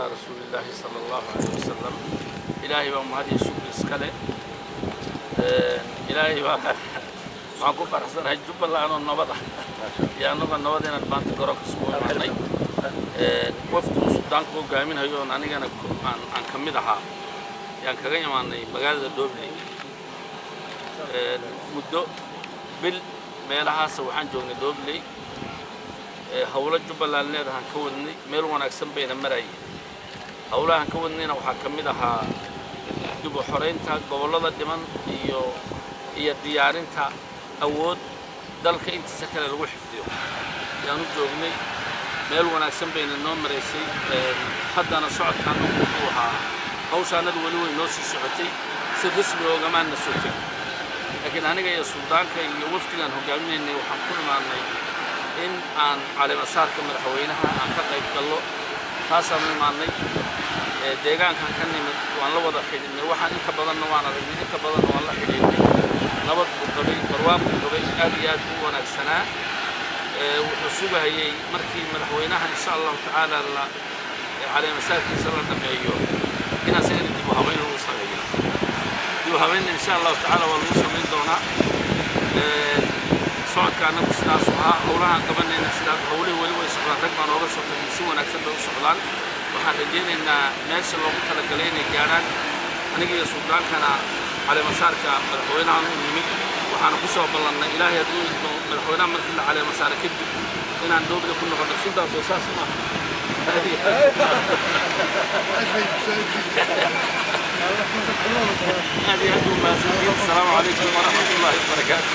Calaa rasuulillaahi sala allahu calayh wasalam. Ilaahay baa mahad iyo shukri iska leh. Ilaahay baa waxaan ku faraxsanahay Jubbaland oo nabad ah iyo annagoo nabad inaan maanta garoonka isugu imaanay. Wafdi uu suldaanku hogaaminayo oon anigana aan ka mid ahaa yaan kaga imaanay magaalada Dhobley. Muddo bil meelahaasa waxaan joognay Dhobley, howlo Jubbaland leedahaan ka wadnay, meel wanaagsan bayna marayeen. Howlahan ka wadnayna waxaa ka mid ahaa dib u xoraynta gobollada dhiman iyo diyaarinta awood dalka intiisa kale lagu xifdiyo yaanu joognay. Meel wanaagsan bayna noo maraysay. Haddana socodkaana wuxuu ahaa hawshaanadu weli way noo sii socotay, si rasmi ogamaanna soo tegin, laakiin aniga iyo suldaanka iyo wafdigaan hogaaminaynay waxaan ku imaanay in aan caleemasaarka madaxweynaha aan ka qayb gallo. Taasaanu imaanay. Deegaankan ka nimid waan la wada xidhiidhnay, waxaan inta badanna waan aragnay, inta badanna waan la xidhiidhnay. Nabad buu qabay, barwaaq buu qabay, aad iyo aad buu u wanaagsanaa. Wuxuu sugahayey markii madaxweynaha insha allahu tacaala la caleemasaarkiisa la dhameeyo in asagana dib u habayn lagu sameeyo. Dib u habaynna insha allahu tacaala waa lagu samayn doonaa. Socodka annagu sidaasu ahaa, howlahaan qabanayna sidaas. Howlihii weli way socdaan, rag baa nooga soo tagay, si wanaagsan bay u socdaan. Waxaan rajaynaynaa meesha loogu talagalay inay gaadhaan. Aniga iyo suldaankana caleemasaarka madaxweynahan u nimid, waxaana ku soo ballannay Ilaahay hadduu idmo madaxweynaha markii la caleemasaaro kadib inaan Dhoble ku noqono. Suldaan, soo saas maaha? Aad iyo aad u mahadsantihiin. Asalaamu calaykum waraxmat ullaahi wabarakaatu.